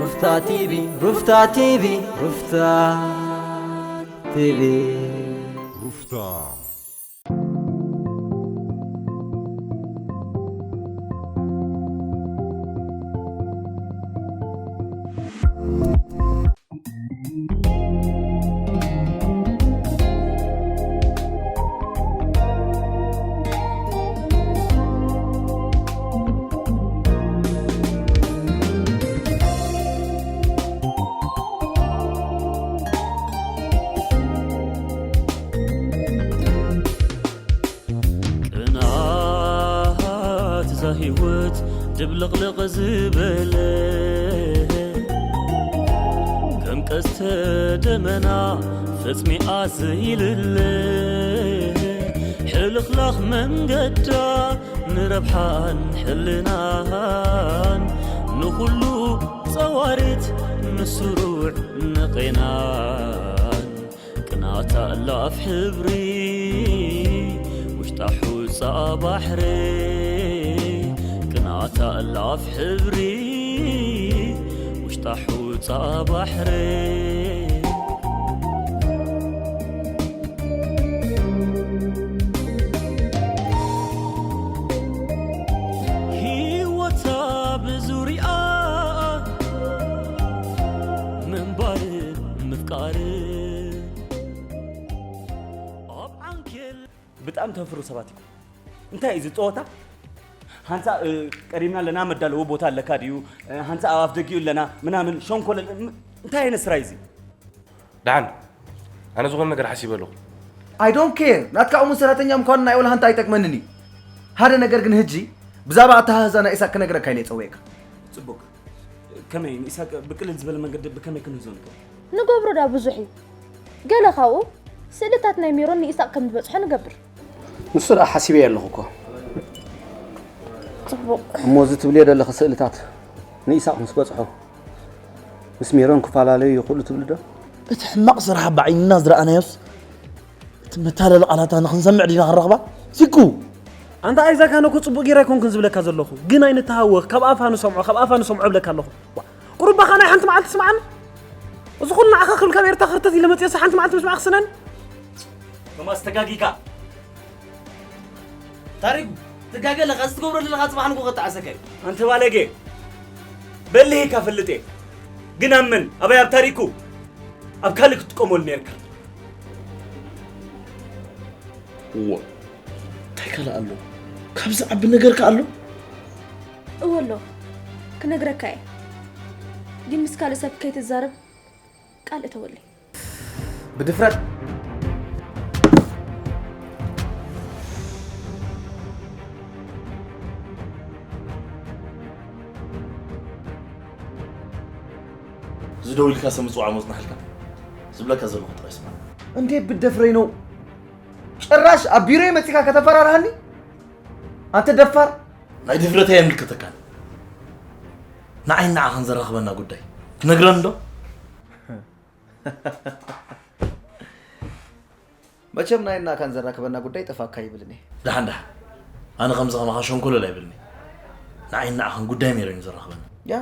ሩፍታ ቲቪ፣ ሩፍታ ቲቪ፣ ሩፍታ ቲቪ። ሩፍታ። ቅንዓት እዛ ህይወት ድብልቕልቕ ዝበለ፣ ከም ቀስተ ደመና ፈጽሚኣ ዘይልለ፣ ሕልኽላኽ መንገዳ ንረብሓን ሕልናን፣ ንኹሉ ጸዋሪት ንስሩዕ ንቄናን። ቅናታ እላፍ ሕብሪ ውሽጣ ሑጻ ባሕሪ፣ ቅናታ እላፍ ሕብሪ ውሽጣ ሑጻ ባሕሪ። ህይወታ ብዙሪኣ ምንባር ምፍቃር ኣብ ዓንኬል። ብጣዕሚ ተፍሩ ሰባት ኢኹም። እንታይ እዩ እዚ ጸወታ? ሓንሳ፣ እ፣ ቀሪብና ኣለና፣ መዳለዊ ቦታ ኣለካ ድዩ? እ፣ ሓንሳ ኣብ ኣፍ ደጊኡ ኣለና ምናምን፣ ሸንኮለል፣ ም-፣ እንታይ ዓይነት ስራሕ እዩ እዚ? ደሓን፣ ኣነ ዝኾነ ነገር ሓሲበ ኣለኹ። I don't care። ናትካ እሙን ሰራተኛ ምዃኑ ናይ ወላ ሓንቲ ኣይጠቅመንን እዩ። ሓደ ነገር ግን ህጂ ብዛዕባ ኣተሓህዛ ናይ ኢሳቅ ክነግረካ ኢለ ይጸውየካ። ጽቡቅ። ከመይ ንኢሳቅ ብቅልል ዝበለ መንገዲ ብከመይ ክንህዞ ንክእል? ንገብሮ ዳ ብዙሕ እዩ። ገለ ካብኡ ስእልታት ናይ ሜሮን ንኢሳቅ ከም ዝበጽሖ ንገብር። ንሱ ደኣ ሓሲበዮ ኣለኹ እኮ። ጽቡቕ። እሞ እዚ ትብልዮ ዘለኺ ስእልታት ንኢሳቕ ምስ በጽሖ ምስ ሜሮን ክፈላለዩ ይኽእሉ ትብሊ ዶ? እቲ ሕማቕ ስራሕ ብዓይንና ዝረኣናዮስ፣ እቲ መታለሊ ቃላታ ንኽንሰምዕ ዲና ክንረኽባ? ሲኩ! ኣንታ ኣይዛክ፣ ኣነ እኮ ጽቡቕ ጌረ ኣይኮንኩን ዝብለካ ዘለኹ፣ ግን ኣይንተሃወኽ፣ ካብ ኣፋ ንሰምዖ፣ ካብ ኣፋ ንሰምዖ እብለካ ኣለኹ። ዋ፣ ቁሩብ ባኻ ናይ ሓንቲ መዓልቲ ስምዓኒ። እዚ ኩሉ ንዓኻ ክብል ካብ ኤርትራ ክርተት ኢለ መጽኤ፣ ሓንቲ መዓልቲ ምስማዕ ክስነኒ? ቶማስ፣ ተጋጊካ። ታሪኩ፣ ትጋገ ኣለኻ። እዚ ትገብሮ ዘለኻ ጽባሕ ንግሆ ከጠዓሰካ እዩ። ኣንተ ባለጌ፣ በሊህ ኢካ ፈልጥ እየ። ግን ኣብ መን? ኣበይ? ኣብ ታሪኩ? ኣብ ካልእ ክትጥቀመሉ ነርካ። እዎ። እንታይ ካልእ ኣሎ? ካብዚ ዓቢ ነገር ከ ኣሎ? እወ ኣሎ። ክነግረካ እየ። ግን ምስ ካልእ ሰብ ከይትዛረብ ቃል እተወለይ። ብድፍረት። እዚ ደው ኢልካ ሰብ ምጽዋዕ መጽናሕልካ ዝብለካ ዘለኹ ጥራይ ስማዕ። እንዴት ብትደፍረኝ ነው? ጭራሽ ኣብ ቢሮዬ መጺካ ከተፈራርሃኒ? ኣንተ ደፋር! ናይ ድፍረተይ ኣይምልከተካን። ንዓይን ንዓኻን ዘራኽበና ጉዳይ ትነግረኒ ዶ? መቸም ናይ እናካን ዘራክበና ጉዳይ ጠፋካ ይብልኒ። ደሓን ደሓን። ኣነ ከምዚ ከማኻ ሸንኮለል ኣይብልኒ። ንዓይን ንዓኻን ጉዳይ ሜሮን እዩ ዘራኽበና። ያ፣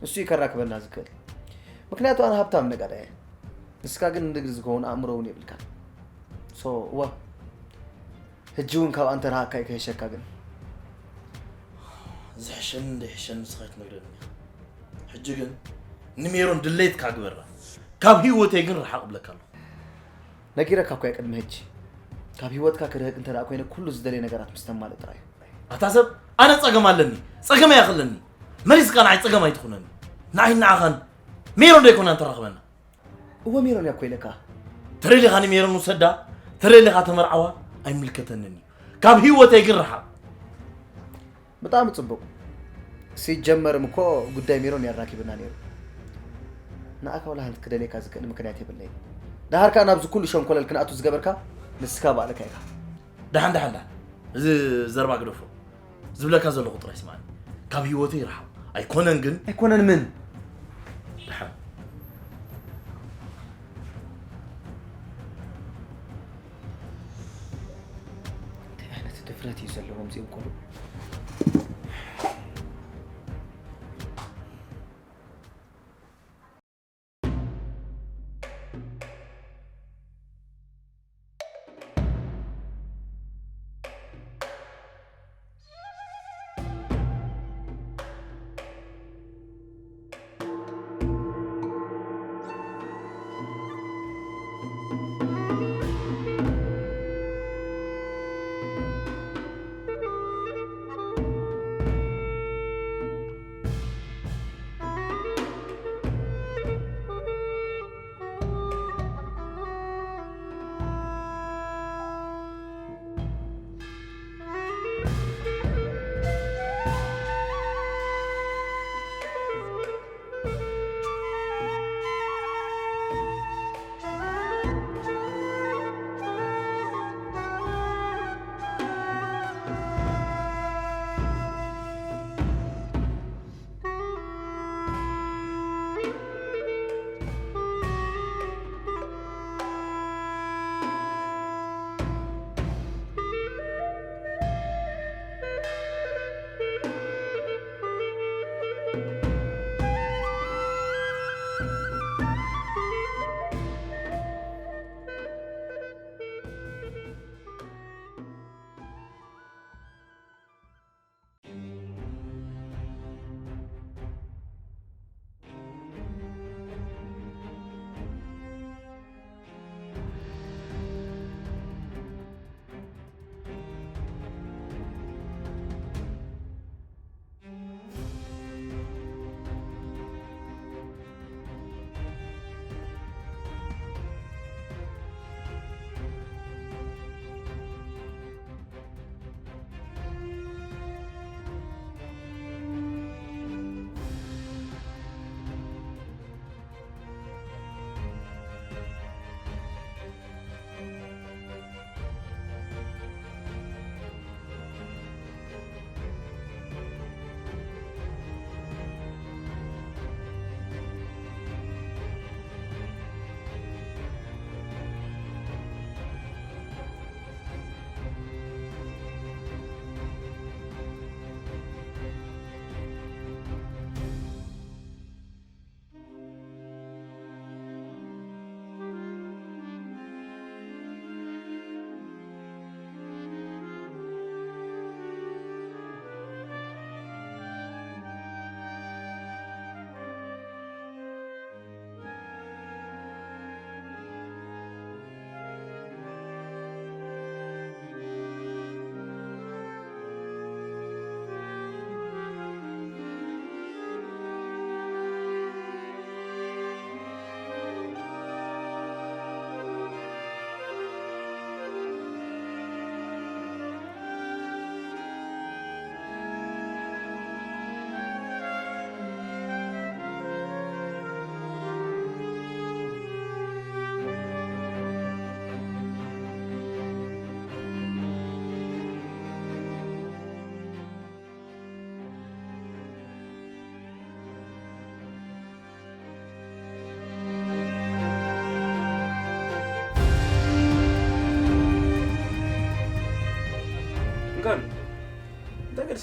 እሱ እዩ ከራክበና ዝክእል። ምክንያቱ ኣነ ሃብታም ነጋዳይ እየ። ንስካ ግን ንግዲ ዝከውን ኣእምሮ እውን የብልካን። ሶ፣ እዋ፣ ሕጂ እውን ካብ ኣንተ ረሃካ እዩ ክሕሸካ ግን። ዝሕሸኒ እንደይሕሸኒ ንስኻ ኣይትነግረኒ ኢኻ። ሕጂ ግን ንሜሮን ድሌትካ ግበራ። ካብ ህይወተይ ግን ረሓቕ እብለካ ኣለኹ። ነጊረካ እኮ እየ ቅድሚ ሕጂ። ካብ ህይወትካ ክርህቅ እንተ ደኣ ኮይነ ኩሉ ዝደልየ ነገራት ምስ ተማልእ ጥራይ እዩ። ኣታ ሰብ፣ ኣነ ጸገም ኣለኒ። ጸገም እያ ከለኒ። መሊስካ ንዓይ ጸገም ኣይትኹነኒ። ንዓይ ንዓኻን ሜሮን ደይኮና እንተራኽበና። እወ ሜሮን እያ እኮ ኢለካ። ተደሊኻ ንሜሮን ውሰዳ፣ ተደሊኻ ተመርዓዋ፣ ኣይምልከተንን እዩ። ካብ ህይወተይ ግን ረሓቕ። ብጣዕሚ ጽቡቕ። ሲጀመርም እኮ ጉዳይ ሜሮን ያራኪብና ነይሩ። ንኣካ ወላ ሓንቲ ክደልየካ ዝክእል ምክንያት የብለይን። ደሃር ከኣ ናብዚ ኩሉ ሸንኮለል ክንኣቱ ዝገበርካ ንስካ ባዕልካ ኢኻ። ደሓን፣ ደሓን፣ ደሓን። እዚ ዘረባ ግደፎ። ዝብለካ ዘለኹ ጥራይ ስምዓኒ። ካብ ህይወተይ ርሓቕ። ኣይኮነን ግን። ኣይኮነን ምን? ደሓን። እንታይ ዓይነት ድፍረት እዩ ዘለዎም እዚኦም ቆልዑ?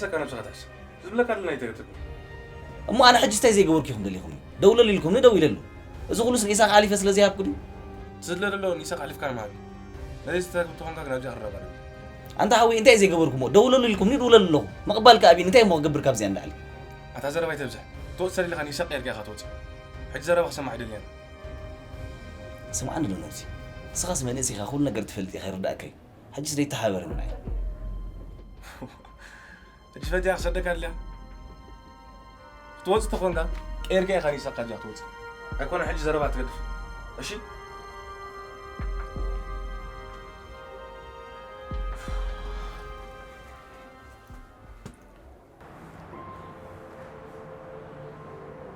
ሰካ ነብስኻ ትሕስ። ዝብለካ ኣለና ኣይተገትግም። እሞ ኣነ ሕጂ እንታይ ዘይገበርኩ ኢኹም ደሊኹም? ደውለሉ ኢልኩምኒ ደዊለሉ። እዚ ኩሉስ ንኢሳቅ ሓሊፈ ስለ ዘይሃብኩ ድዩ? ዝድለ ዘሎ ንኢሳቅ ሓሊፍካ ንምሃብ እዩ። ነዚ ዝተረክብ ተኾንካ ግን ኣብዚኣ ክረባ ኣለና። ኣንታ ሓወይ እንታይ ዘይገበርኩ እሞ? ደውለሉ ኢልኩምኒ ድውለሉ ኣለኹ። ምቕባል ከኣ ኣብዩኒ እንታይ እሞ ክገብር ካብዚኣ ንላዕሊ? ኣታ ዘረባ ኣይተብዝሕ። ትወጽእ ሰሊልካ ንኢሳቅ ጌርካ ኢኻ ትወጽእ። ሕጂ ዘረባ ክሰማዕ ኣይደልያን። ስምዓኒ ዶ ነብሲ? ንስኻስ መንእሰይ ኢኻ፣ ኩሉ ነገር ትፈልጥ ኢኻ፣ ይርዳእካ እዩ። ሕጂስ ደይተሓባበረና እዩ። ሕጂ ፈትያ ክሰደካ ኣድልያ ክትወጽእ ተኾንካ ቀይርካ ኢኻ ሪሳካ እዚኣ ትወጽእ ኣይኮነ። ሕጂ ዘረባ ትገድፍ እሺ።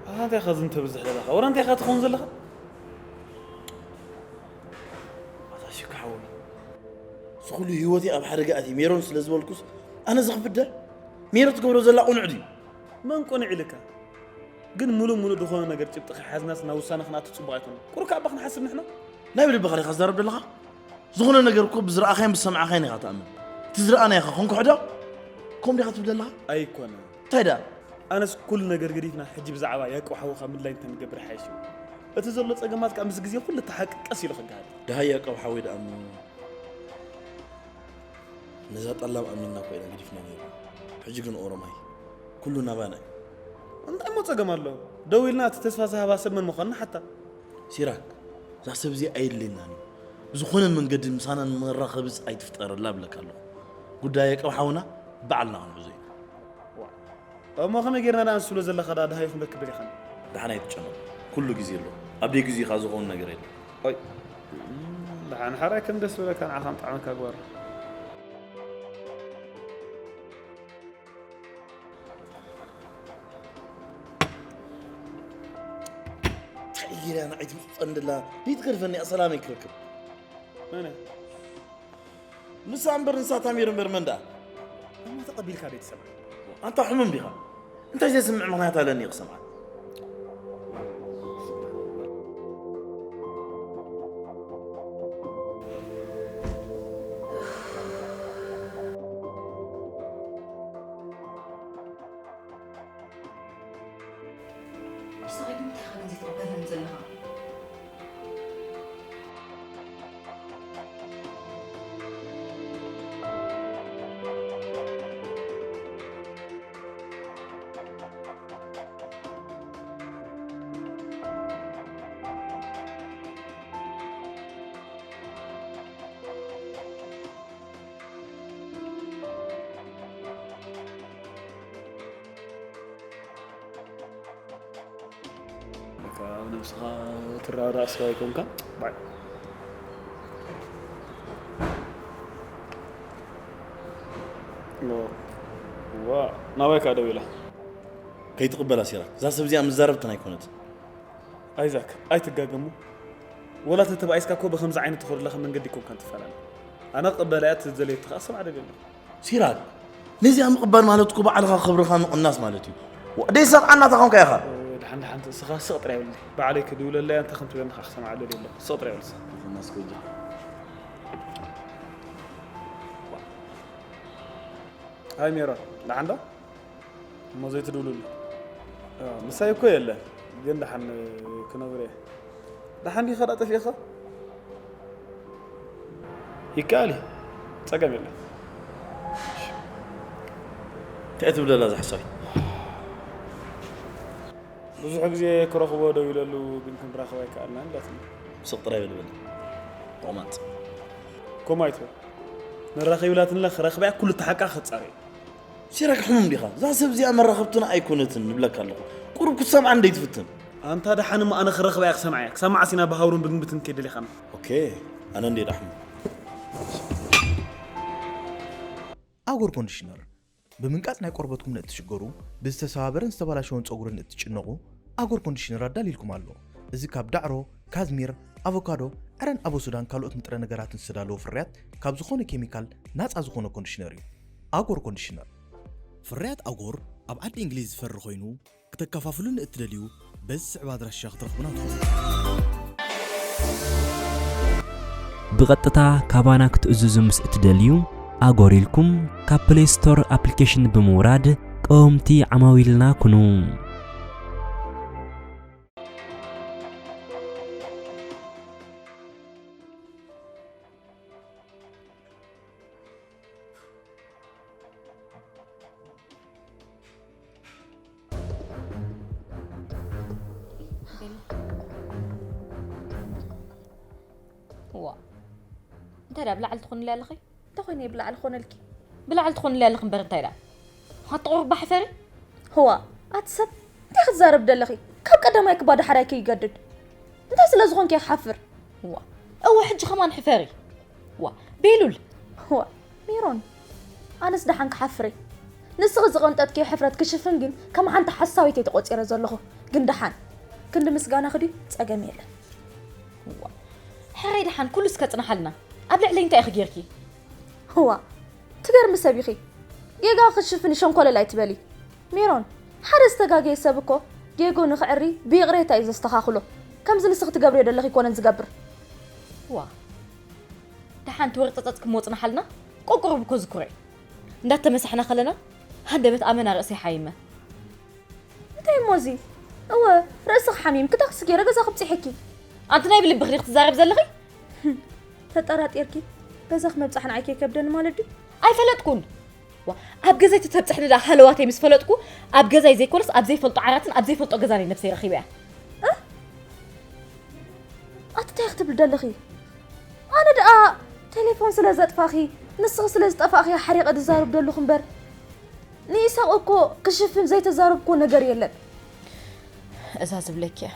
ኣታ እንታይ ኢኻ ዝም ተብዝሕ ዘለኻ? ወረ እንታይ ኢኻ ትኸውን ዘለኻ? ኣታ ሽካ ሓወይ፣ እዚ ኩሉ ህይወተይ ኣብ ሓደጋ ኣትዩ ሜሮን ስለ ዝበልኩስ ኣነ ዘኽብደ? ሜሮን ትገብሮ ዘላ ቁኑዕ ድዩ? መን ቁኑዕ ኢልካ? ግን ሙሉእ ሙሉእ ዝኾነ ነገር ጭብጢ ከይሓዝናስ ናብ ውሳነ ክንኣቱ ጽቡቕ ኣይኮነን። ቁሩብ ከኣ እባ ክንሓስብ ንሕና። ናይ ብልብኻ ዲኻ ትዛረብ ዘለኻ? ዝኾነ ነገር እኮ ብዝረኣኻዮን ብዝሰማዕኻዮን ኢኻ ትኣምን። እቲ ዝረኣናዮ ኢኻ ክንክሕዶ? ከምኡ ዲኻ ትብል ዘለኻ? ኣይኮነን። እንታይ ደኣ? ኣነስ ኩሉ ነገር ገዲፍና ሕጂ ብዛዕባ ያዕቆብ ሓውኻ ምድላይ እንተንገብር ይሓይሽ እዩ። እቲ ዘሎ ጸገማት ከኣ ምስ ግዜ ኩሉ እቲ ሓቂ ቀስ ኢሉ ክገሃድ እዩ። ደሃይ ያዕቆብ ሓወይ ደኣ እሞ ነዛ ጠላም ኣሚንና እኮ ኢና ገዲፍና ነይርና። ሕጂ ግን ኦሮማይ ኩሉ ናባና እዩ። እንታይ እሞ ጸገም ኣሎ? ደው ኢልና እቲ ተስፋ ዝሃባ ሰብ መን ምዃኑ ንሓታ። ሲራክ፣ እዛ ሰብ እዚኣ ኣየድልየናን እዩ። ብዝኾነ መንገዲ ምሳና ንመራኸብስ ኣይትፍጠረላ እብለካ ኣለኹ። ጉዳይ ያዕቆብ ሓውና ባዕልና ክንሕዞ ኢና። እሞ ከመይ ጌርና ደኣ ንሱ ትብሎ ዘለኻ ደኣ ደሃዩ ክንረክብ ደሊኻና? ደሓን ኣይትጨነቕ። ኩሉ ግዜ ኣሎ። ኣብ ደይ ግዜኻ ዝኸውን ነገር የለን። ኦይ። ደሓን ሓራይ ከም ደስ በለካ ንዓኻ ምጥዓመካ ግባር። እንታይ ጌርያ ንዓይ ትምፅፀን ደላ? ደይትገድፈኒ እያ ሰላመይ ክረክብ። መን እያ? ንሳ እምበር ንሳ ታሚር እምበር መን ደኣ? እሞ ተቐቢልካ ደይትሰምዓ? ኣንታ ሕሙም ዲኻ? እንታይ ዘስምዕ ምኽንያት ኣለኒ ክሰምዓ? ንስኻ ግን እንታይ ኢኻ ግን ዘይትቕበለኒ ዘለኻ? በቃ ኣብ ነብስኻ ትረዳእ ሰብ ኣይኮንካ። ባይ። ዋ፣ ናባይ ከኣ ደው ኢላ። ከይትቕበላ ሲራክ፣ እዛ ሰብ እዚኣ ምዛረብትን ኣይኮነትን። ኣይዛክ፣ ኣይትጋገሙ። ወላ ተተባኢስካ እኮ ብኸምዚ ዓይነት ትኸዱ ዘለኻ መንገዲ ኣይኮንካን ትፈላለ። ኣነ ክቕበላ እያ፣ እቲ ዝደለየቶ ከኣ ሰብዓ ደልየ ኣለኹ። ሲራክ፣ ነዚኣ ምቕባል ማለት እኮ ባዕልኻ ክብርኻ ምቕናስ ማለት እዩ። ዋ፣ ደይ ሰብዓ እናታ ኾንካ ኢኻ። ደሓን፣ ደሓን፣ እስኻ ስቕ ጥራይ በለለይ። ባዕለይ ክድውለለይ፣ እንታይ ከም ትብለኒ ከኣ ክሰምዓ ደልየ ኣለኹ። ስቕ ጥራይ በል እስኻ። ሃይ ሜሮን፣ ደሓን ዶ? እሞ ዘይትድውሉሉ? ኣዎ፣ ምሳይ እኮ የለን፣ ግን ደሓን ክነግሮ እየ። ደሓን ዲኻ ደኣ ጠፊእኻ? ይከኣል እዩ፣ ጸገም የለን። እንታይ ትብል ዘላ እዛ ሓሳዊ? ብዙሕ ግዜ ክረኽቦ ደዊለሉ፣ ግን ክንራኸብ ኣይከኣልናን ኢላትኒ። ስቕ ጥራይ በል በል። ቆማጥ። ከምኡ ኣይትበል። ንራኸብ ኢላትኒ፣ ክረኽባ እያ፣ ኩሉ እቲ ሓቃ ክጻረይ። ሲራክ ሕሙም ዲኻ? እዛ ሰብ እዚኣ መራኸብትና ኣይኮነትን ንብለካ ኣለኹ። ቁሩብ ክትሰምዓ እንደ ይትፍትን። ኣንታ ደሓን እሞ ኣነ ክረኽባ እየ ክሰምዓ እየ። ክሳብ መዓስ ኢና ብሃውርን ብግምትን ከይደሊኻና? ኦኬ፣ ኣነ እንደ ደሓን። ኣጎር ኮንዲሽነር ብምንቃጽ ናይ ቆርበትኩም ንእትሽገሩ፣ ብዝተሰባበረን ዝተበላሸወን ጸጉሪ ንእትጭነቑ፣ ኣጎር ኮንዲሽነር ኣዳሊልኩም ኣሎ። እዚ ካብ ዳዕሮ፣ ካዝሚር፣ ኣቮካዶ፣ ዕረን ኣቦ ሱዳን ካልኦት ንጥረ ነገራትን ዝተዳለወ ፍርያት ካብ ዝኾነ ኬሚካል ናጻ ዝኾነ ኮንዲሽነር እዩ። ኣጎር ኮንዲሽነር። ፍርያት ኣጎር ኣብ ዓዲ እንግሊዝ ዝፈሪ ኮይኑ፣ ክተከፋፍሉ ንእትደልዩ በዚ ዝስዕብ ኣድራሻ ክትረኽቡና ትኽእሉ። ብቐጥታ ካባና ክትእዝዙ ምስ እትደልዩ፣ ኣጎር ኢልኩም ካብ ፕሌይ ስቶር ኣፕሊኬሽን ብምውራድ ቀወምቲ ዓማዊልና ኩኑ። ዋ፣ እንታይ ደኣ ብላዕሊ ትኾንለይ ኣለኺ? እንታይ ኮይነ እየ ብላዕሊ ክኾነልኪ? ብላዕሊ ትኾንለይ ኣለኺ እምበር እንታይ ደኣ? ኣቲ ቁሩብ ሕፈሪ። ህዋ፣ ኣቲ ሰብ እንታይ ክትዛረብ ደለኺ? ካብ ቀዳማይ ክባ ዳሕራይ ከይገድድ። እንታይ ስለ ዝኾንኪ እየ ክሓፍር? ዋ፣ እወ ሕጂ ከማን ሕፈሪ። ዋ፣ ቤሉል። ዋ፣ ሜሮን፣ ኣነስ ደሓን ክሓፍር እየ። ንስኺ ዝቐንጠጥክዮ ሕፍረት ክሽፍን ግን ከም ሓንቲ ሓሳዊት እየ ተቖጺረ ዘለኹ። ግን ደሓን፣ ክንዲ ምስጋናኺ ድዩ? ጸገም የለን። ዋ፣ ሕራይ ደሓን ኩሉ እስከ ጽናሓልና። ኣብ ልዕለይ እንታይ ኢኺ ጌርኪ? ህዋ፣ ትገርሚ ሰብ ኢኺ። ጌጋ ክሽፍን ሸንኮለል ኣይትበሊ። ሜሮን፣ ሓደ ዝተጋገየ ሰብ እኮ ጌግኡ ንኽዕሪ ብይቕሬታ እዩ ዘስተኻኽሎ። ከምዚ ንስኺ ትገብርዮ ዘለኺ ኣይኮነን ዝገብር። ዋ፣ ደሓን ትወርጸጸጽ ክሞ ጽናሓልና። ቁቁሩብ እኮ ዝኩረ። እንዳተመሳሕና ከለና ሃንደበት ኣመና ርእሰይ ሓይመ። እንታይ እሞ እዚ? እወ፣ ርእስኺ ሓሚምኪ ታክሲ ገይረ ገዛኺ ኣብጺሐኪ። ኣንቲ ናይ ብልብኺ ዲኺ ትዛረብ ዘለኺ? ተጠራጢርኪ ገዛኺ ምብጻሕ ንዓይ ከይከብደኒ ማለት ድዩ? ኣይፈለጥኩን። ዋ፣ ኣብ ገዛይ ተተብጽሕኒ ደኣ ሃለዋተይ ምስ ፈለጥኩ፣ ኣብ ገዛይ ዘይኮነስ ኣብ ዘይፈልጦ ዓራትን ኣብ ዘይፈልጦ ገዛን እየ ነብሰይ ረኺበያ። እ? ኣቲ እንታይ ክትብሊ ደለኺ? ኣነ ደኣ ቴሌፎን ስለ ዘጥፋኺ፣ ንስኺ ስለ ዝጠፋእኺ ሓሪቐ ዝዛረብ ደለኹ እምበር፣ ንኢሳቕ እኮ ክሽፍን ዘይተዛረብክዎ ነገር የለን። እዛ ዝብለኪ እያ።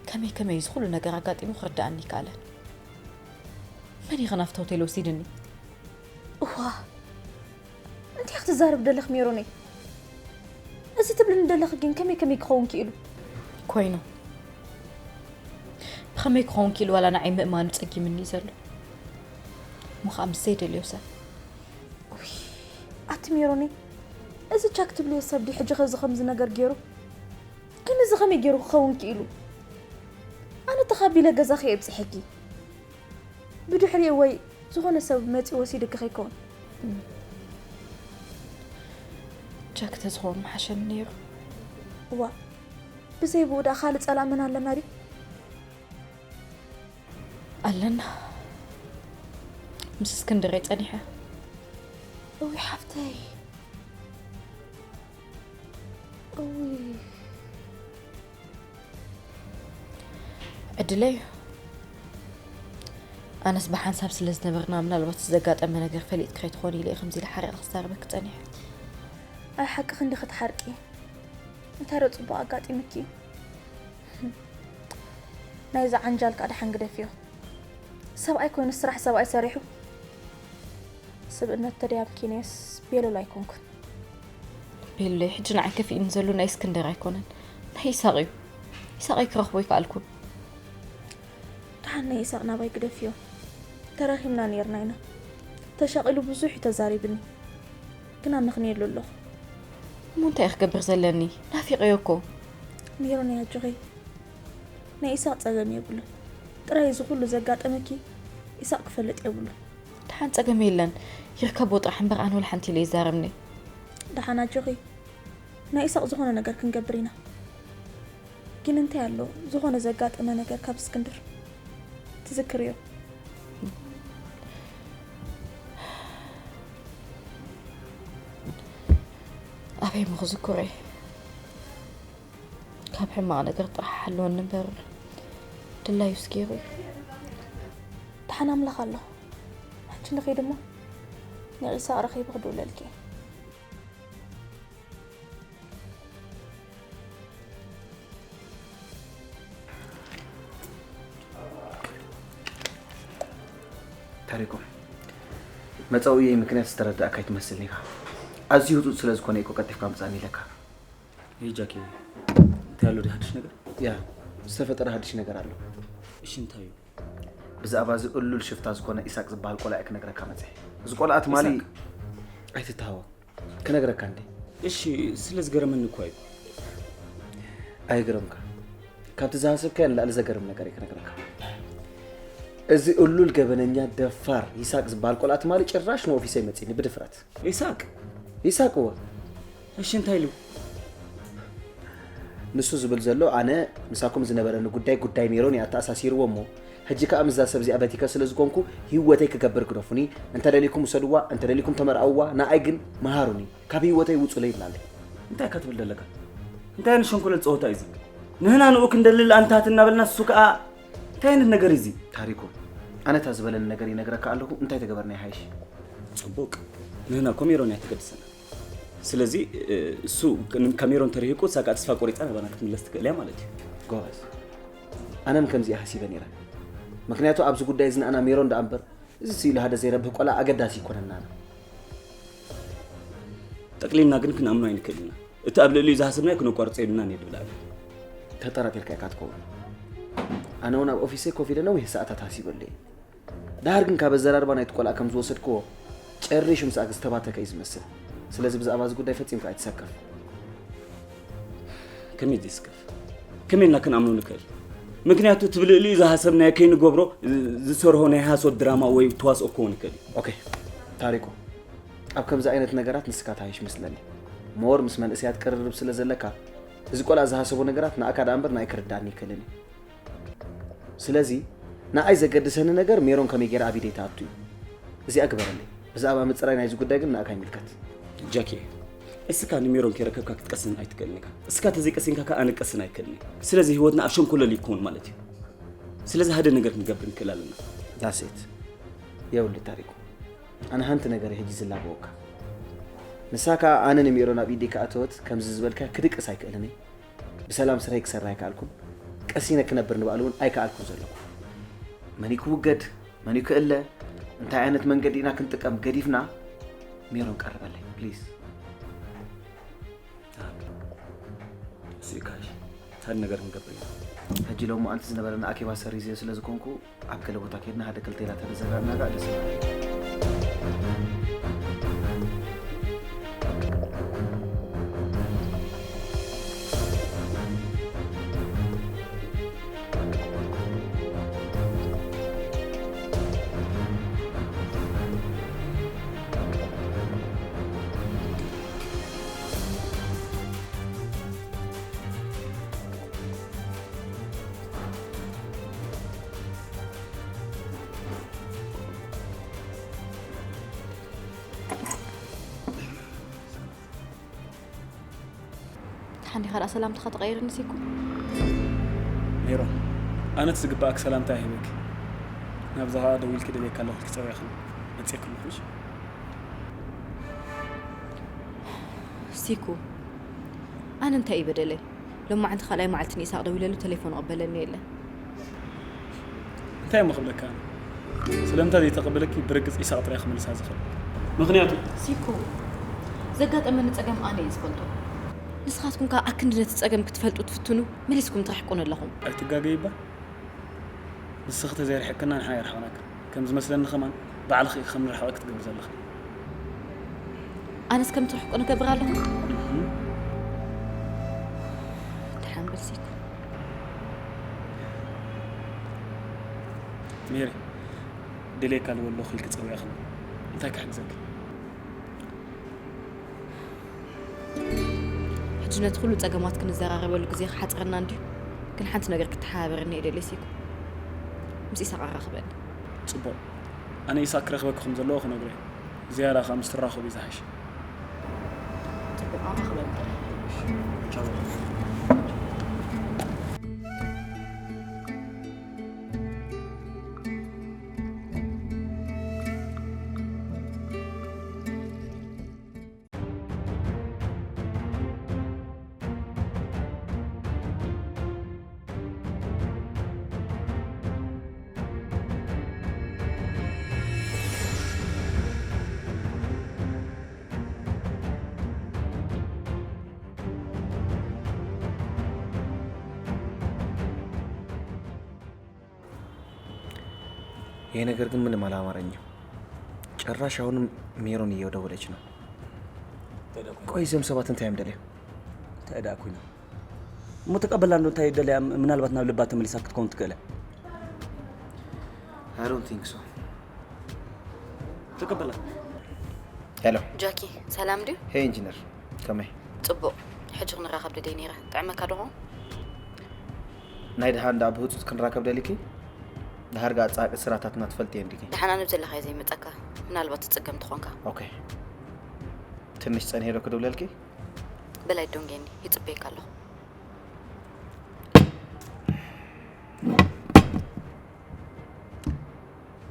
ከመይ ከመይ እዚ ኩሉ ነገር ኣጋጢሙ ክርድኣኒ ይከኣለን። መን እዩ ከ ናብቲ ሆቴል ወሲድኒ? እዋ፣ እንታይ ክትዛረብ ደለኽ ሜሮነይ? እዚ ትብልኒ ደለኽ ግን ከመይ ከመይ ክኸውን ክኢሉ? ኮይኑ፣ ብኸመይ ክኸውን ክኢሉ ዋላ ንዓይ ምእማኑ ጸጊምኒ እዩ ዘሎ። እሞ ኸኣ ምስ ዘይደልዮ ሰብ። ኡይ፣ ኣቲ ሜሮነይ፣ እዚ ቻክ ትብልዮ ሰብ ድዩ ሕጂ ኸዚ ከምዚ ነገር ገይሩ? ግን እዚ ከመይ ገይሩ ክኸውን ክኢሉ? ኣነ ተኻቢለ ገዛኺ እየ ኣብጺሐኪ። ብድሕሪኡ ወይ ዝኾነ ሰብ መጺኡ ወሲድኪ ከይከውን። ቻክ ተዝኸውን ምሓሸኒ ነይሩ። እዋ፣ ብዘይ ብኡ ደኣ ካልእ ጸላእ መን ኣለና ድዩ? ኣለና። ምስ እስክንድር እየ ጸኒሐ። እውይ ሓፍተይ። እውይ። ዕድለይ እዩ። ኣነስ ብሓንሳብ ስለ ዝነበርና ምናልባት ዘጋጠመ ነገር ፈሊጥኪ ከይትኾኒ ኢለ እየ ከምዚ ኢለ ሓሪቐ ክዛረበኪ ጸኒሐ። ኣይ ሓቅኺ እንዲኺ ትሓርቂ። እንታይ ዶ ጽቡቕ ኣጋጢምኪ? ናይዚ ዓንጃል ከኣ ደሓን ግደፍዮ። ሰብኣይ ኮይኑ ስራሕ ሰብኣይ ሰሪሑ። ስብእነት ተደያብኪ ነስ ቤሉል ኣይኮንኩን። ቤሉለይ፣ ሕጂ ንዓይ ከፊእኒ ዘሎ ናይ እስክንድር ኣይኮነን፣ ናይ ኢሳቕ እዩ። ኢሳቐይ ክረኽቦ ኣይከኣልኩን። ደሓን ናይ ኢሳቕ ናባይ ግደፍዮ። ተራኺብና ነይርና ኢና። ተሻቒሉ ብዙሕ እዩ ተዛሪብኒ። ግን ኣነ ክንየሉ ኣለኹ። እሞ እንታይ እየ ክገብር ዘለኒ? ናፊቐዮ እኮ። ሜሮን ኣጆኺ። ናይ ኢሳቕ ጸገም የብሉን። ጥራይ እዚ ኩሉ ዘጋጠመኪ ኢሳቕ ክፈልጥ የብሉን። ደሓን ጸገም የለን። ይርከቦ ጥራሕ እምበር ኣነ ወላ ሓንቲ ኢለ ይዛረብኒ። ደሓን ኣጆኺ። ናይ ኢሳቕ ዝኾነ ነገር ክንገብር ኢና። ግን እንታይ ኣሎ ዝኾነ ዘጋጠመ ነገር ካብ እስክንድር? ትዝክርዮ? ኣበይ እሞ ክዝክሮ እየ? ካብ ሕማቕ ነገር ጥራሕ ሓልወኒ እምበር ድላዩስ ገይሩ እዩ። ደሓን ኣምላኽ ኣሎ። ሕጂ ንኸይድ እሞ ንኢሳቕ ረኺበ ክድውለልኪ እየ። ታሪኩ፣ መጻውየይ ምክንያት ዝተረዳእካ ኣይትመስልን ኢኻ። ኣዝዩ ህጹጽ ስለ ዝኾነ እኮ ቀልጢፍካ ምጻእኒ ኢለካ። ይህ ጃኪ፣ እንታይ ኣሎ ድዩ ሓድሽ ነገር? ያ፣ ዝተፈጠረ ሓድሽ ነገር ኣሎ። እሺ፣ እንታይ እዩ? ብዛዕባ እዚ እሉል ሽፍታ ዝኾነ ኢሳቅ ዝበሃል ቆልዓ እየ ክነግረካ መጺአ። እዚ ቆልዓ ትማሊ ኢሳቅ? ኣይትተሃወ። ክነግረካ እንዴ? እሺ፣ ስለ ዝገረመኒ እኮ እዩ። ኣይግረምካ። ካብቲ ዝሃሰብካዮ ንላዕሊ ዘገርም ነገር እየ ክነግረካ። እዚ እሉል ገበነኛ ደፋር ይሳቅ ዝበሃል ቆልዓ ትማሊ ጭራሽ ንኦፊሰይ መጺኒ ብድፍረት። ይሳቅ? ይሳቅ እወ። እሺ እንታይ ኢሉ? ንሱ ዝብል ዘሎ ኣነ ምሳኩም ዝነበረኒ ጉዳይ ጉዳይ ሜሮን እያ ኣተኣሳሲርዎ እሞ ሕጂ ከኣ ምስዛ ሰብ እዚኣ በቲከ ስለ ዝኾንኩ ህይወተይ ክገብር ግደፉኒ። እንተደሊኩም ውሰድዋ፣ እንተደሊኩም ተመርዓውዋ፣ ንኣይ ግን መሃሩኒ። ካብ ህይወተይ ውጹለይ ይብላለይ። እንታይ ኢካ ትብል ዘለካ? እንታይ ዓይነት ሸንኮለል ጸወታ እዩ እዚ? ንህና ንኡ ክንደልል ኣንታት እናበልና እሱ ከኣ እንታይ ዓይነት ነገር እዩ እዚ? ታሪኩ፣ ኣነ እታ ዝበለኒ ነገር ይነግረካ ኣለኹ፣ እንታይ ተገበርና ይሓይሽ? ጽቡቅ። ንህና እኮ ሜሮን እያ ትገድሰና። ስለዚ፣ እ፣ እሱ ን-፣ ከሜሮን ተርሂቁ፣ እሳ ከኣ ተስፋ ቆሪጻ ናባና ክትምለስ ትክእል እያ ማለት እዩ። ጎበዝ። ኣነም ከምዚኣ ሓሲበ ነይረ። ምክንያቱ ኣብዚ ጉዳይ እዚ ንኣና ሜሮን ደኣ እምበር፣ እዚ ስኢሉ ሃደ ዘይረብህ ቆልዓ ኣገዳሲ ኣይኮነን ንኣና። ጠቅሊልና ግን ክንኣምኖ ኣይንክእል ኢና። እቲ ኣብ ልዕሊኡ ዝሃሰብናዮ ክነቋርጾ የብልናን እየ ድብል ኣነ። ተጠራጢርካ ኢካ ትኸውን። ኣነ እውን ኣብ ኦፊሰይ ኮፍ ኢለ ነዊሕ ሰዓታት ሃሲበሉ እየ። ደሓር ግን ካብ ኣዘራርባ ናይቲ ቆልዓ ከም ዝወሰድክዎ ጨሪሹ ምስኣክ ዝተባተከ እዩ ዝመስል። ስለዚ ብዛዕባ እዚ ጉዳይ ፈጺምካ ኣይትሰከፍ። ከመይ ዘይስከፍ? ከመይ ኢልና ክንኣምኖ ንክእል? ምክንያቱ እቲ ብልዕሊኡ ዝሃሰብናዮ ከይንገብሮ ዝ-፣ ዝሰርሆ ናይ ሃሶት ድራማ ወይ ተዋስኦ ክኸውን ይክእል እዩ። ኦኬ፣ ታሪኩ፣ ኣብ ከምዚ ዓይነት ነገራት ንስካ ትሃይሽ መስለኒ። ሞር ምስ መንእሰያት ቅርርብ ስለ ዘለካ፣ እዚ ቆልዓ ዝሃሰቦ ነገራት ንኣካ ደኣ እምበር ንኣይ ክርድኣኒ ይክእልን እዩ። ስለዚ ንኣይ ዘገድሰኒ ነገር ሜሮን ከመይ ገይራ ኣብ ኢደይ ትኣቱ እዩ። እዚኣ ግበረለይ። ብዛዕባ ምጽራይ ናይዚ ጉዳይ ግን ንኣካ ይምልከት። ጃኪ፣ እስካ ንሜሮን ከይረከብካ ክትቀስን ኣይትክእልን ኢካ። እስካ ተዘይቀሲንካ ከኣ ኣነ ክቀስን ኣይክእልን እየ። ስለዚ ህይወትና ኣብ ሸንኮለል ይከውን ማለት እዩ። ስለዚ ሓደ ነገር ክንገብር ንክእል ኣለና። ዳሴት የውሊ ታሪኩ፣ ኣነ ሓንቲ ነገር ሕጂ ዝላበወካ። ንሳ ከኣ ኣነ ንሜሮን ኣብ ኢደይ ከኣተወት ከምዚ ዝበልካ ክድቅስ ኣይክእልን እየ። ብሰላም ስረይ ክሰርሕ ኣይከኣልኩን። ቀሲነ ክነብር ንባዕሉ እውን ኣይከኣልኩን ዘለኹ። መን እዩ ክውገድ? መን እዩ ክእለ? እንታይ ዓይነት መንገዲ ኢና ክንጥቀም ገዲፍና? ሜሮን ቀርበለይ፣ ፕሊዝ። ስኢካሽ፣ እንታይ ነገር ክንገብር ኢና? ሕጂ ሎሚ ኣንቲ ዝነበረና ኣኬባ ሰሪዘዮ ስለ ዝኾንኩ፣ ኣብ ገለ ቦታ ከይድና ሓደ ክልተ ኢላ ተዘራርብና ደኣ ደስ ይብል። ደሓን ዲኻ ደኣ ሰላምታኻ ተቐይርኒ ሲኩ? ሜሮን፣ ኣነስ ዝግባኣክ ሰላምታ ሂበኪ። ናብዛ ኸኣ ደዊልኪ ደልየካ ኣለኹ ኢልኪ ጸዊዕክኒ መጺእኪ ኣለኹ፣ እሺ? ሲኩ፣ ኣነ እንታይ እዩ በደለይ? ሎማዓንቲ ካልኣይ መዓልቲ ንኢሳቕ ደዊለሉ ተሌፎን ይቕበለኒ የለን። እንታይ እሞ ክብለካ ኣነ? ስለምንታይ ዘይተቐበለኪ ብርግጽ ኢሳቕ ጥራይ ክምልሳ ዝኽእል። ምኽንያቱ ሲኮ፣ ዘጋጠመኒ ጸገም ኣነ እየ ዝፈልጦ። ንስኻትኩም ከኣ ኣክንዲ ነቲ ጸገም ክትፈልጡ ትፍትኑ፣ መሊስኩም ትርሕቁኒ ኣለኹም። ኣይትጋገይ እባ። ንስኺ ተዘይርሕቅና ንሕና ኣይርሓቕናክን። ከም ዝመስለኒ ከማን ባዕልኺ ኢኺ ከም ንርሕቐኪ ትገብሪ ዘለኺ። ኣነስ ከም ትርሕቁኒ እገብር ኣለኹ? እህ። ደሓን በል ሲኮ። ሜሪ፣ ደልየካ ኣለኹ ኢልኪ ጸዊዕክኒ። እንታይ ክሕግዘኪ? ሕጂ ነቲ ኩሉ ጸገማት ክንዘራረበሉ ግዜ ክሓጽረና እንድዩ፣ ግን ሓንቲ ነገር ክትሓባበረኒ እየ ደልየ ሲኮ። ምስ ኢሳቕ ኣራኽበኒ። ጽቡቕ። ኣነ ኢሳቕ ክረኽበኪ ከም ዘለዎ ክነግሮ እየ። ዝያዳ ከኣ ምስ ትራኸቡ እዩ ዝሓሸ። ጽቡቕ፣ ኣራኽበኒ ጥራይ። ቻው። ይሄ ነገር ግን ምንም አላማረኝም። ጭራሽ አሁንም ሜሮን እየደወለች ነው። ቆይ እዞም ሰባት እንታይ እዮም ደልዮም? እንታይ ደኣ ኮይና? እሞ ተቀበላ እንዶ እንታይ ደልያ ምናልባት ናብ ልባ ተመሊሳ ክትከውን ትክእል እያ። I don't think so. ተቀበላ። ሄሎ። ጃኪ፣ ሰላም ድዩ? ሄይ ኢንጂነር፣ ከመይ? ጽቡቕ። ሕጂ ክንራኸብ ደደይ ነይረ። ጥዕመካ ዶ ኾን? ናይ ድሓን ደኣ ብህጹጽ ክንራከብ ደሊኪ? ድሓር ገኣ ጻቂ ስራታትና ትፈልጥየን ዲኪ? ደሓን ኣነ ብዘለኻዮ ዘይመጸካ። ምናልባት ትጽገም ትኾንካ። ኦኬ። ትንሽ ጸኒሄ ዶ ክድውለልኪ? በላይ ዶንጌኒ ይጽበየካ ኣለኹ።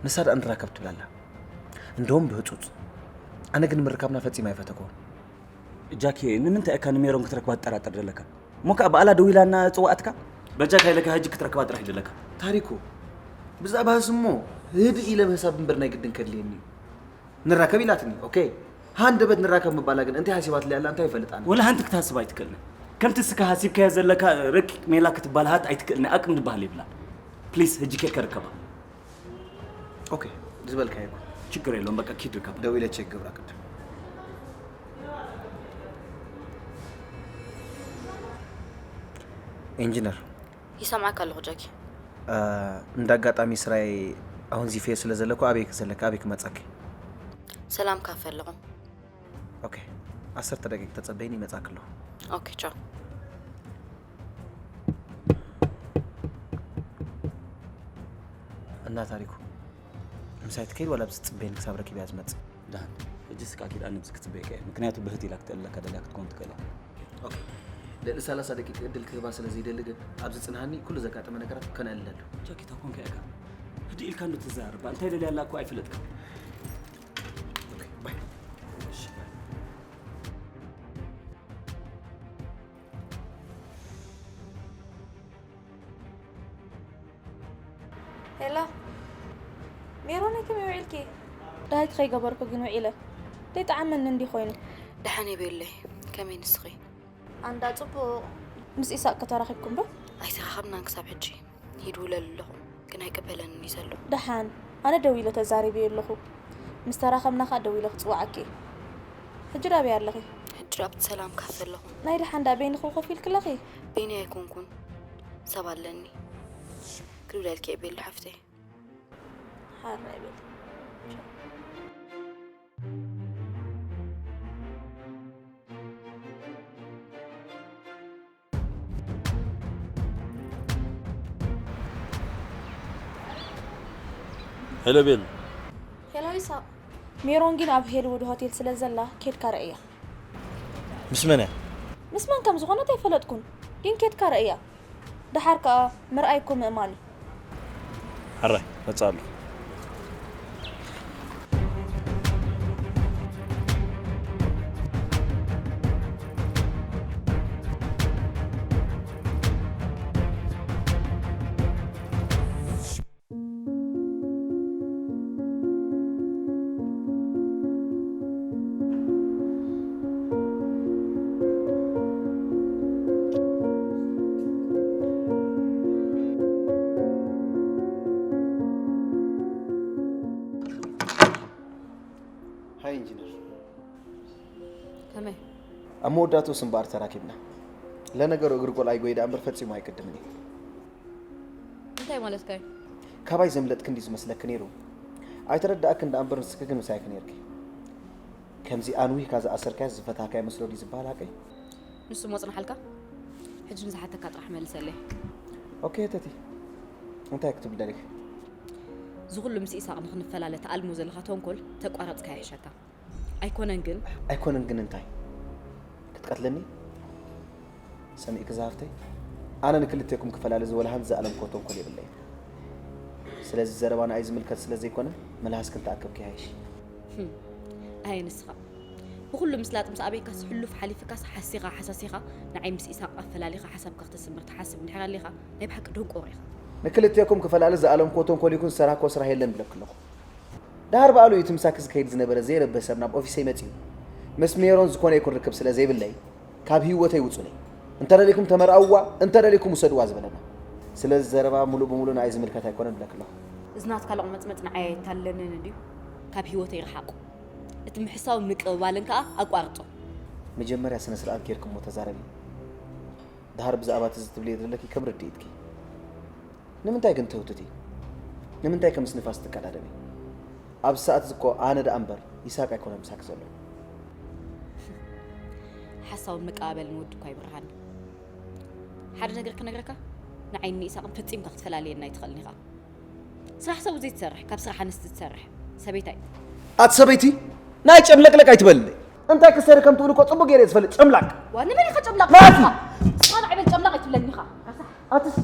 ንሳ ደኣ ንራከብ ትብል ኣላ። እንደውም ብህጹጽ። ኣነ ግን ምርካብና ፈጺመ ኣይፈተክዎን። ጃኪ፣ ንምንታይ እካ ንሜሮን ክትረክባ ትጠራጠር ዘለካ? እሞ ከኣ ብኣላ ደዊላ እና ጽዋኣትካ? በጃካ ኢለካ ሕጂ ክትረክባ ጥራሕ ይደለካ። ታሪኩ፣ ብዛዕባ ህስ እሞ ህድእ ኢለ ምሕሳብ እምበር ናይ ግድን ከድልየኒ እዩ። ንራከብ ኢላትኒ። ኦኬ፣ ሃንደበት ንራከብ ምባላ ግን እንታይ ሓሲባትለይ ኣላ እንታይ ይፈልጥ ኣነ። ወላ ሓንቲ ክትሃስብ ኣይትክእልን። ከምቲ እስካ ሃሲብካዮ ዘለካ ረቂቅ ሜላ ክትባልሃት ኣይትክእልን። ኣቅም ዝበሃል የብላን። ፕሊስ፣ ሕጂ ኬድካ ርከባ። ኦኬ፣ ዝበልካዮ እኮ። ችግር የለውም፣ በቃ ኪድ ርከባ። ደው ኢለ ቼክ ገብራ ቅድም። ኢንጂነር፣ ይሰምዓካ ኣለኹ ጃኪ። እ፣ እንደ ኣጋጣሚ ስራይ ኣሁን ዚፌ ስለ ዘለኩ ኣበይ ክዘለካ ኣበይ ክመጻኪ? ሰላም ካፈ ኣለኹ። ኦኬ፣ ዓሰርተ ደቂቅ ተጸበይኒ ይመጻኪ ኣለኹ። ኦኬ፣ ቻው። እና ታሪኩ፣ ምሳይ ትከይድ ዋላ ኣብዚ ትጽበይኒ ክሳብ ረኪብያ ዝመጽእ? ደሓን፣ ሕጂ ስካ ኪድ ኣነ ኣብዚ ክጽበየካ እየ። ምክንያቱ ብህት ኢላ ክትእለካ ደልያ ክትከውን ትክእል እያ። ኦኬ፣ ልዕሊ ሰላሳ ደቂቅ ዕድል ክህባ ስለ ዘይደሊ ግን ኣብዚ ጽንሃኒ ኩሉ ዘጋጠመ ነገራት ከነእልለሉ። ጃኪታ ኮንካ ኢካ ህድእ ኢልካ እንዶ ትዛረባ። እንታይ ደልያ ኣላ እኮ ኣይፈለጥካ። ኦኬ፣ ባይ። ሄሎ ሜሮነይ፣ ከመይ ውዒልኪ? ዳይት ከይገበርኩ ግን ውዒለ። ደይጠዓመኒ እንዲ ኮይኑ። ደሓን የቤለይ። ከመይ ንስኺ? ኣንዳ ጽቡቕ። ምስ ኢሳቅ ከተራኺብኩም ዶ? ኣይተራኸብናን ክሳብ ሕጂ። ይድውለሉ ኣለኹ፣ ግን ኣይቅበለንን እዩ ዘሎ። ደሓን፣ ኣነ ደዊለ ተዛሪበዮ ኣለኹ። ምስ ተራኸብና ኸኣ ደዊለ ክጽውዓኪ። ሕጂ ዳበይ ኣለኺ? ሕጂ ኣብቲ ሰላም ካፈ ኣለኹ። ናይ ደሓን ዳ በይንኺ ኮፍ ኢልኪ ኣለኺ? በይነይ ኣይኮንኩን፣ ሰብ ኣለኒ። ክድውለልኪ እየ ቤሉ ሓፍተይ። ሓራይ በል። ሄሎ ቤል። ሄሎ ይሳቅ። ሜሮን ግን ኣብ ሄልውድ ሆቴል ስለ ዘላ ኬድካ ረእያ። ምስ መን እያ? ምስ መን ከም ዝኾነት ኣይፈለጥኩን፣ ግን ኬድካ ረእያ። ደሓር ከኣ ምርኣይ እኮ ምእማን እዩ። ሕራይ መጻ ኣለኹ። ሃይ ኢንጂነር። ከመይ? ኣብ መወዳእትኡ ስምባር ተራኪብና። ለነገሩ እግሪ ቆልዓይ ጎይ ደኣ እምበር ፈጺሙ ኣይቅድምን እዩ። እንታይ ማለትካ እዩ? ካባይ ዘምለጥኪ እንዲ ዝመስለኪ ነይሩ። ኣይተረዳእክን ደኣ እምበር ንስኪ ግን ምሳይኪ ነይርኪ። ከምዚ ኣንዊህካ ዝኣሰርካዮ ዝፈታካዮ መስሎ ድዩ ዝበሃል ሓቀይ? ንሱ ሞ ጽንሓልካ። ሕጂ ንዝሓተካ ጥራሕ መልሰለይ። ኦኬ ተቲ። እንታይ ክትብል ደሊኺ? ዝኹሉ ምስ ኢሳቕ ንኽንፈላለ ተኣልሞ ዘለኻ ተንኮል ተቋረጽካ ይሕሸካ። ኣይኮነን ግን ኣይኮነን ግን እንታይ? ክትቀትለኒ? ሰሚዕኪ ዝሃፍተይ? ኣነ ንክልቴኩም ክፈላሊ ዝወላ ሃንዚ ኣለም ኮ ተንኮል የብለይን። ስለዚ ዘረባ ንኣይ ዝምልከት ስለ ዘይኮነ መልሃስኪ እንተኣከብኪ ይሃይሽ። ህም፣ ኣየ ንስኻ ብኹሉ ምስላጥ ምስ ኣበይካስ ሕሉፍ ሓሊፍካስ ሓሲኻ ሓሳሲኻ ንዓይ ምስ ኢሳቕ ኣፈላሊኻ ሓሳብካ ክተስምር ትሓስብ እንድሕር ኣሊኻ ናይ ብሓቂ ደንቆሮ ኢኻ። ንክልቴኩም ክፈላሊ ዝኣለምኮ ተንኮል ይኩን ዝሰራሕኮ ስራሕ የለን ብለኪ ኣለኹ። ደሃር በኣሉ እዩ እቲ ምሳኪ ዝከይድ ዝነበረ ዘይረብህ ሰብ ናብ ኦፊሰይ መጺኡ። ምስ ሜሮን ዝኾነ ይኩን ርክብ ስለ ዘይብለይ ካብ ህይወተይ ውጹለይ። እንተደሊኩም ተመርኣውዋ፣ እንተደሊኩም ውሰድዋ ዝበለና። ስለዚ ዘረባ ሙሉእ ብሙሉእ ንኣይ ዝምልከት ኣይኮነን ብለኪ ኣለኹ። እዚ ናትካ ሎቕመጽመጽ ንዓይ ኣየታልለንን ድዩ? ካብ ህይወተይ ርሓቕ። እቲ ምሕሳውን ምቅብባልን ከኣ ኣቋርጾ። መጀመርያ ስነ ስርዓት ጌርኪ እሞ ተዛረቢ። ደሃር ብዛዕባ እቲ ዝትብልዮ ዘለኪ ከም ርድኢትኪ። ንምንታይ ግን ትህውትቲ? ንምንታይ ከምስ ንፋስ ትቀዳደሚ? ኣብ ሰዓት ዝኮ ኣነ ደኣ እምበር ይሳቅ ኣይኮነ ምሳክ ዘሎ። ሓሳውን መቀባበልን ወዲ እኳ ይብርሃኒ። ሓደ ነገር ክነግረካ፣ ንዓይን ንኢሳቕን ፈጺምካ ክትፈላልየና ኣይትኽእልን ኢኻ። ስራሕ ሰብኡት ዘይትሰርሕ፣ ካብ ስራሕ ኣንስቲ ትሰርሕ ሰበይታይ። ኣቲ ሰበይቲ ናይ ጨምለቅለቅ ኣይትበልለይ። እንታይ ክሰሪ ከም ትብሉ እኮ ጽቡቅ ገይረ ዝፈልጥ ጨምላቅ። ዋ፣ ንመን ኢኻ ጨምላቅ ናቲ! ትብለኒ ኢኻ? ስኻ ንዓይ በል ጨምላቅ ኣይትብለኒ ኢኻ። ኣትስ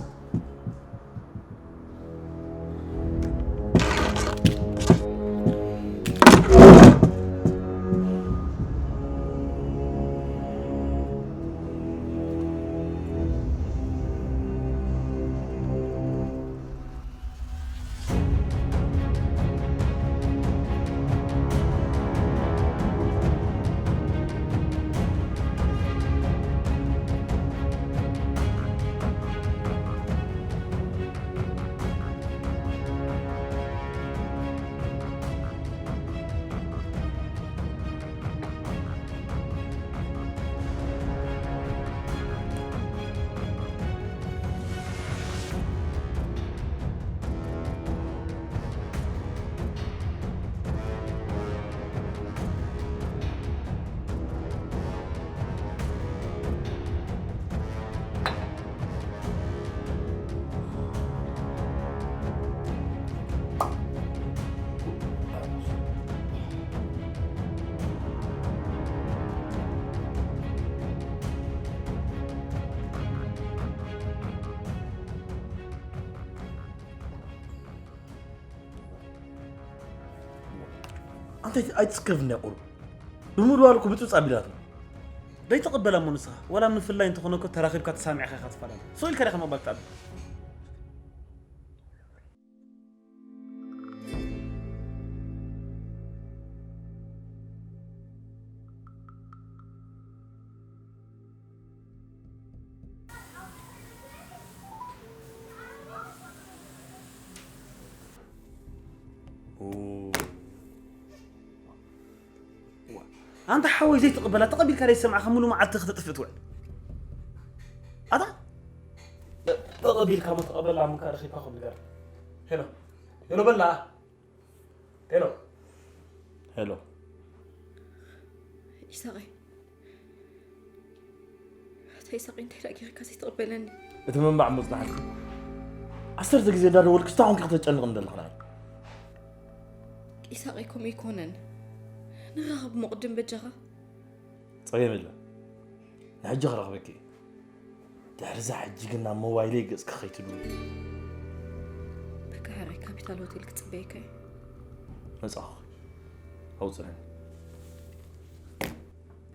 ኣንተ ኣይትስከፍኒ ቁሩብ። ብምድዋል እኮ ብፅብፅ ኣቢላትና። ደይትቕበላ እሞ ንስኻ፣ ዋላ ምፍላይ እንተኾነ እኮ ተራኺብካ ተሳሚዕካ ኢኻ ትፈላለ። ስቕ ኢልካ ዲኻ ምቕባል ትኣቢ? ኣንታ ሓወይ ዘይትቕበላ፣ ተቐቢልካ ዘይሰማዕካ ሙሉ መዓልቲ ከተጥፍእ ትውዕል። ኣታ ተቐቢልካ ሞ ተቐበላ፣ እሞ ከኣ ረኺብካ ኮን ንገር። ሄሎ፣ ሄሎ በላ። ሄሎ። ሄሎ። ኢሳቐይ። ኣታ ኢሳቐይ፣ እንታይ ደኣ ጌርካ ዘይትቕበለኒ? እቲ ምንባዕ እሞ ጽናሕኪ። ዓሰርተ ግዜ እንዳደወልክ እስታኹም ከ ከተጨንቕኒ ዘለኻ ንዓይ? ኢሳቐይ፣ ከምኡ ኣይኮነን። ንራኸብ እሞ ቅድም በጃኻ። ጸገም የለን። ንሕጂ ክረኽበኪ እየ። ድሕሪ እዛ ሕጂ ግን ናብ ሞባይለይ ገጽኪ ከይትድውሊ። በቃ ሕራይ ካፒታል ሆቴል ክጽበየካ እየ። መጻኹ። ኣውጽእኒ።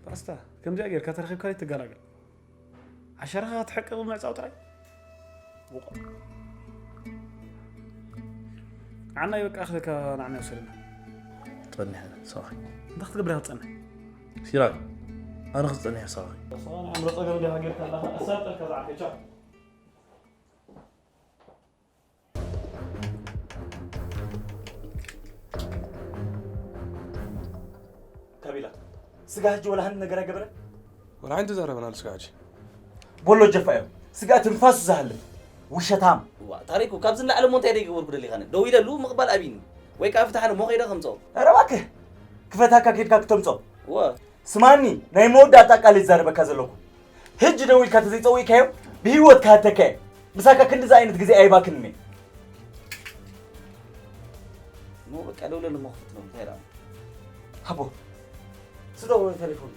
ፓስታ፣ ከምዚኣ ጌርካ ተረኺብካ ዘይትገላገል። ዓሸራኻ ክትሕቅቕ ምዕጻው ጥራይ። ውቕ። ንዓና ይበቃ፣ ክልተ ንዓና ይወሰደና። ጸኒሐ፣ ሰብኣይ። እንታይ ክትገብር ኢኻ ትጸንሕ? ሲራክ፣ ኣነ ክጸንሕ እየ፣ ሰብኣይ። ሰብኣይ፣ ኣእምሮ ጸገም ዲኻ ጌርካ ኣለኻ? ኣሳልጠልካ ዝዓርከ፣ ቻው። ካቢላ፣ ስጋ ሕጂ ወላ ሓንቲ ነገር ኣይገበረን? ወላ ሓንቲ ተዛረበና ስጋ ሕጂ። ቦሎ ጀፋ እዮም። ስጋ ትንፋሱ ዝሃልም። ውሸታም። ዋ፣ ታሪኩ፣ ካብዚ ንላዕሊ እሞ እንታይ ደይገበርኩ ደሊኻኒ? ደው ኢለሉ ምቕባል ኣብይኒ። ወይ ከኣ ፍታሕኒ እሞ ከይደ ከምጽኦ። ኧረ እባክህ፣ ክፈታካ ኬድካ ክተምጽኦ። ወ። ስማኒ፣ ናይ መወዳእታ ቃል ይዛረበካ ዘለኹ። ሕጂ ደው ኢልካ ተዘይጸዊዕካዮ፣ ብህይወት ክሃተካ እየ። ምሳካ ክንድዚ ዓይነት ግዜ ኣይባክንን እየ። እሞ በቃ ደውለሉ እሞ ክፍትኖ፣ እንታይ ደኣ? ሃቦ፣ ስደውሎ ቴሌፎን።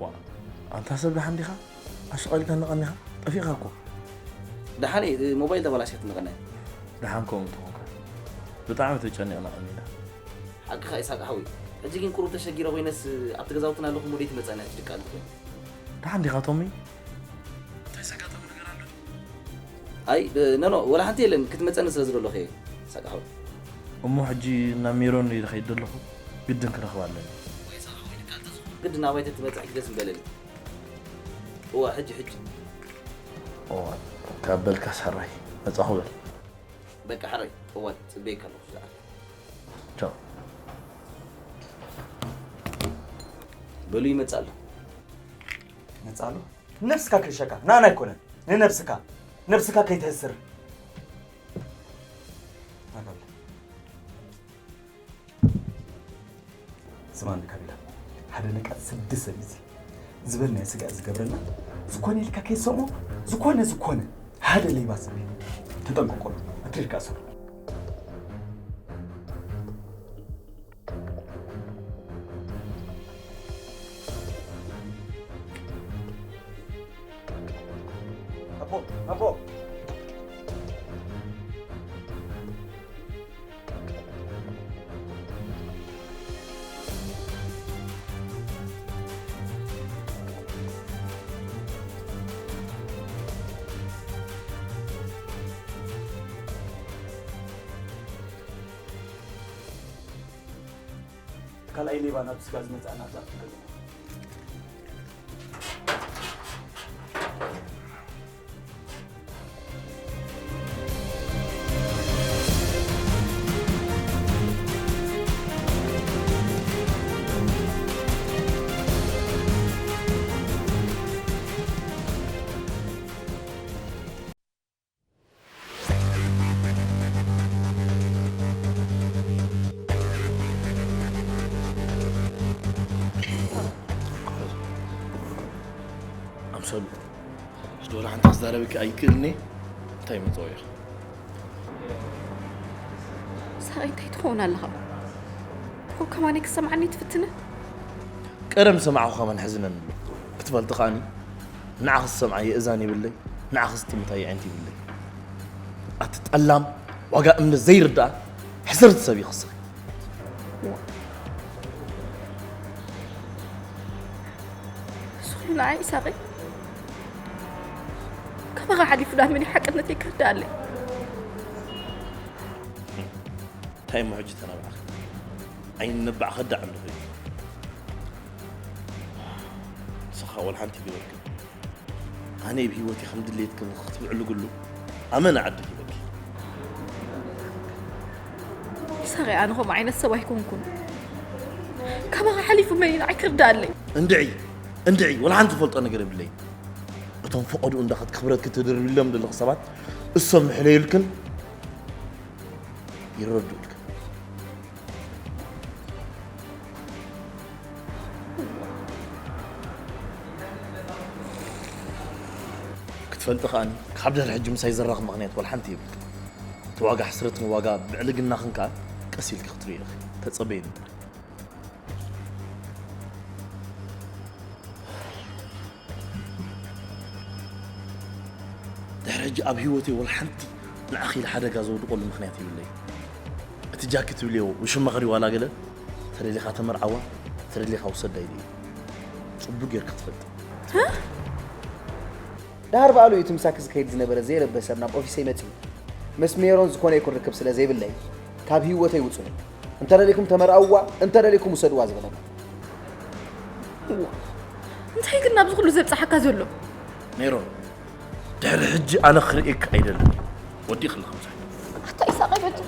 ዋ፣ ኣንታ ሰብ ደሓን ዲኻ? ኣሸቓሊካ ንቐኒኻ? ጠፊእካ እኮ። ደሓን እየ፣ ሞባይል ተበላሽየትኒ ቀነ። ደሓን ከምኡ እንተኾንካ። ብጣዕሚ ተጨኒቕና ቀኒና። ሓቅኻ ኢሳቅ ሓወይ። ሕጂ ግን ቁሩብ ተሸጊረ ኮይነስ ኣብቲ ገዛውትና ኣለኹ እሞ ደይትመጸና ሕጂ ድቃ ኣለኹ። ደሓን ዲኻ ቶሚ? እንታይ ዘጋጠመ ነገር ኣሎ? ኣይ፣ ኖ፣ ኖ፣ ወላ ሓንቲ የለን። ክትመጸኒ ስለ ዝደለኹ እየ፣ ኢሳቅ ሓወይ። እሞ ሕጂ ናብ ሜሮን እየ ዝኸይድ ዘለኹ። ግድን ክረኽባ ኣለኒ። ግድን ኣባይ ተትመጽእ ሕጂ ደስ ምበለኒ። እዋ፣ ሕጂ፣ ሕጂ። እዋ፣ ካብ በልካስ ሕራይ። መጻኹ በል። በቃ ሕራይ። እዋ፣ ጽበየካ ኣለኹ፣ ዝኣለ። ቻው። በሉ ይመጽእ ኣሎ። ይመጽእ ኣሎ? ነብስካ ክርሸካ፣ ንኣና ኣይኮነን። ንነብስካ። ነብስካ ከይተህስር። ናጋብለ። ስማኒ ካቢላ፣ ሓደ ነቃጽ ስዲ ሰብ እዚ ዝበልናዮ ስጋእ ዝገብረና፣ ዝኾነ ኢልካ ከይሰምዖ፣ ዝኾነ፣ ዝኾነ፣ ሓደ ሌባ ሰብ እዩ። ተጠንቀቆ፣ ኣትሪርካ እሰሩ። ኣቦ፣ ኣቦ። ካልኣይ ሌባ ናብ ስጋ ዝመጽኣና ኣብዛ ትገዛ። ኣምሰሉ፣ ሕጂ ወላ ሓንቲ ክዛረበኪ ኣይክእልኒ። እንታይ መጸወ ኢኻ? ሳቐይ፣ እንታይ ትኸውን ኣለኻ? እኮ ከማነይ ክሰምዓኒ ትፍትነ? ቀደም ሰማዕኹ ከማን ሕዝነኒ ኣሎ። ክትፈልጢ ከኣኒ፣ ንዓኽስ ሰምዓ የእዛን ይብለይ፣ ንዓኽስ ጥምታ የዕንቲ ይብለይ። ኣቲ ጠላም፣ ዋጋ እምነት ዘይርድኣ፣ ሕስርቲ ሰብ ኢኺ እስኺ። እዚ ኩሉ ንዓይ ኢሳቐይ? ካባኻ ሓሊፉ ዳ መን እዩ ሓቅነተይ ክርድኣለይ? እንታይ እሞ ሕጂ ተነባዕኺ? ዓይኒ ነባዕ ከዳዕ ኣለኹ ኢሉ። ንስኻ ወላ ሓንቲ ይግበርክን። ኣነ ብህይወተይ ከም ድሌትክን ክትብዕልግሉ ኣመና ዓዲ ሂበኪ። ኢሳቐይ፣ ኣነ ከምኡ ዓይነት ሰብ ኣይኮንኩን። ካባኻ ሓሊፉ መን እዩ ንዓይ ክርድኣለይ? እንድዒ፣ እንድዒ፣ ወላ ሓንቲ ዝፈልጦ ነገር የብለይን። እቶም ፈቐድኡ እንዳኸድኪ ክብረትኪ ተደርብሎም ዘለኹ ሰባት፣ እሶም ይሕለዩልክን ይረድኡልክን። ክትፈልጢ ከኣኒ፣ ካብ ድሕሪ ሕጂ ምሳይ ዘራኽብ ምኽንያት ዋላ ሓንቲ የብልክን። እቲ ዋጋ ሕስረትን ዋጋ ብዕልግናኽን ከኣ ቀስ ኢልኪ ክትርእዮ ኢኺ። ተጸበይኒ እምበር። ድሕሪ ሕጂ ኣብ ህይወተይ ወላ ሓንቲ ንዓኺ ኢለ ሓደጋ ዘውድቐሉ ምኽንያት የብለይን። እቲ ጃኪ ትብልዮ ውሽማኺ ድዩ ዋላ ገለ? ተደሊኻ ተመርዓዋ፣ ተደሊኻ ውሰዳ ኢለዮ። ጽቡቕ ጌርካ ትፈልጥ። ደሃር በዓሉ እዩ እቲ ምሳኪ ዝከይድ ዝነበረ ዘይረብህ ሰብ ናብ ኦፊሰይ መጺኡ። ምስ ሜሮን ዝኾነ ይኹን ርክብ ስለ ዘይብለይ፣ ካብ ህይወተይ ውጹኒ። እንተደሊኹም ተመርዓውዋ፣ እንተደሊኹም ውሰድዋ ዝበለና። እዋ፣ እንታይ ግን ናብዚ ኩሉ ዘብጽሓካ ዘሎ? ሜሮን፣ ድሕሪ ሕጂ ኣነ ክርእየካ ኣይደልን። ወዲእኺ ኣለኺ ምሳይ። ኣታ ኢሳቕ በጃ።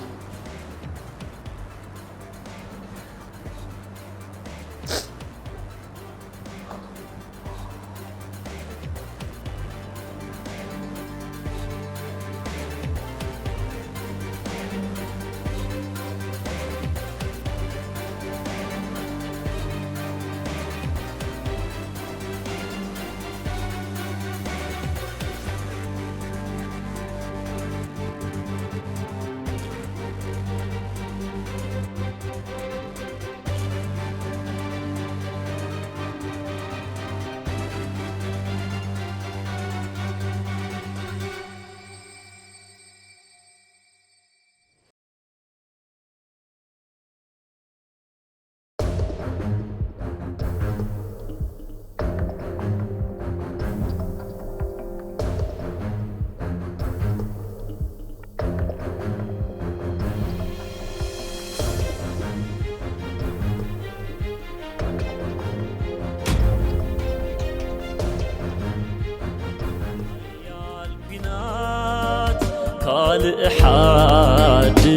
ካልእ ሓድሽ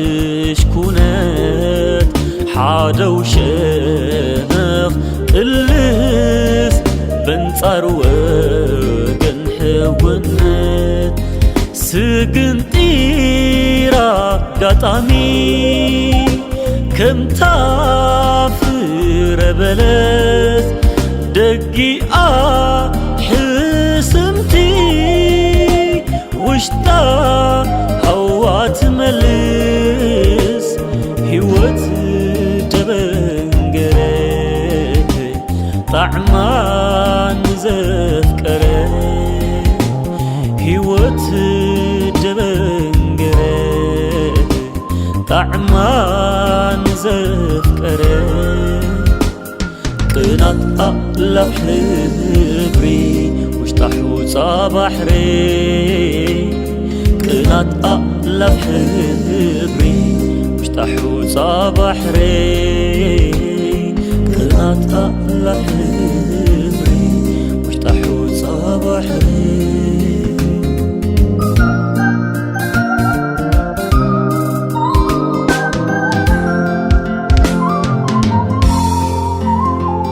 ኩነት ሓደው ሸነኽ ጥልስ በንጻር ወገን ሕውነት ስግንጢራ ኣጋጣሚ ከምታ ፍረ በለስ ደጊኣ ሕስምቲ ውሽጣ ሃዋ ትመልስ ህይወት ደበንገረ ጣዕማ ንዘፍቀረ ህይወት ደበንገረ ጣዕማ ንዘፍቀረ ቅናት ኣእላፍ ሕብሪ ውሽጣ ሑጻ ባሕሪ ቅናት ኣእላፍ ሕብሪ ውሽጣ ሑጻ ባሕሪ ቅናት ኣእላፍ ሕብሪ ውሽጣ ሑጻ ባሕሪ